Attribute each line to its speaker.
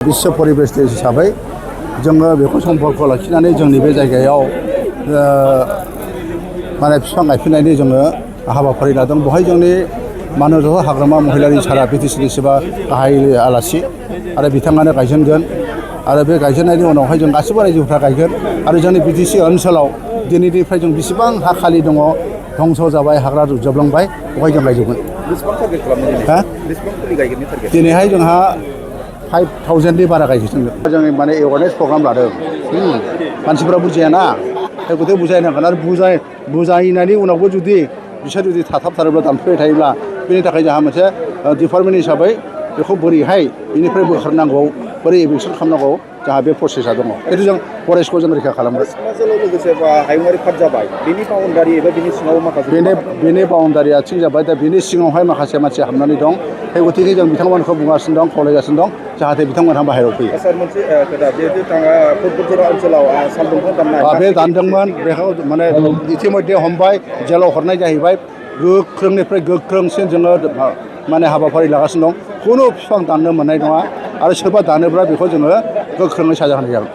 Speaker 1: विश्व परिबेश दिन हिसाबै जोङो बेखौ सम्पर्क लाखिनानै जोंनि बे जायगायाव माने बिफां गायफिननायनि जोङो हाबाफारि लादों। बेवहाय जोंनि मानस हाग्रामा महिलारि सारा बिटिसिनि सोरबा गाहाय आलासि आरो बिथाङानो गायजेनगोन आरो बे गायजेननायनि उनावहाय जों गासैबो रायजोफ्रा गायगोन आरो जोंनि बिटिसि ओनसोलाव दिनैनिफ्राय जों बेसेबां हा खालि दङ धंस जाबाय हाग्रा जोबलांबाय बेवहाय जों गायजोबगोन। दिनैहाय जोंहा 5000नि बारा गायजोबदों। जों माने एवारनेस प्रग्राम लादों। मानसिफ्रा बुजियाना बेखौथ' बुजायनांगोन आरो बुजायनायनि उनावबो जुदि बिसोर जुदि थाथाबथारोब्ला दानफायबाय थायोब्ला बेनि थाखाय जोंहा मोनसे डिपार्टमेन्ट हिसाबै बेखौ बोरैहाय बेनिफ्राय बोखारनांगौ बोरै एभिकसन खालामनांगौ जोंहा बे प्रसेसा दङ। खिन्थु जों फरेस्टखौ जों रैखा खालामगोन।
Speaker 2: लोगोसे हायुङारि पार्क जाबाय बेनि बाउन्डारि एबा बेनि सिङाव माखासे
Speaker 1: बेनि बाउन्डारिया थिग जाबाय दा बेनि सिङावहाय माखासे मानसि हाबनानै दं। बे गतिके जों बिथांमोनखौ बुंगासिनो दं खावलायगासिनो दं जाहाथे बिथांमोनहा बाहेरायाव फैयो।
Speaker 2: सार मोनसे खोथा जिहेतु फुटबल ओनसोलाव साल दंफां दाननाय
Speaker 1: बे दानदोंमोन बेखौ माने इतिमध्ये हमबाय जेलाव हरनाय जाहैबाय। गोख्रोंनिफ्राय गोख्रोंसिन जोङो माने हाबाफारि लागासिनो दं। खुनु बिफां दाननो मोननाय नङा आरो सोरबा दानोब्ला बेखौ जोङो गोख्रोङै साजा होनाय जागोन।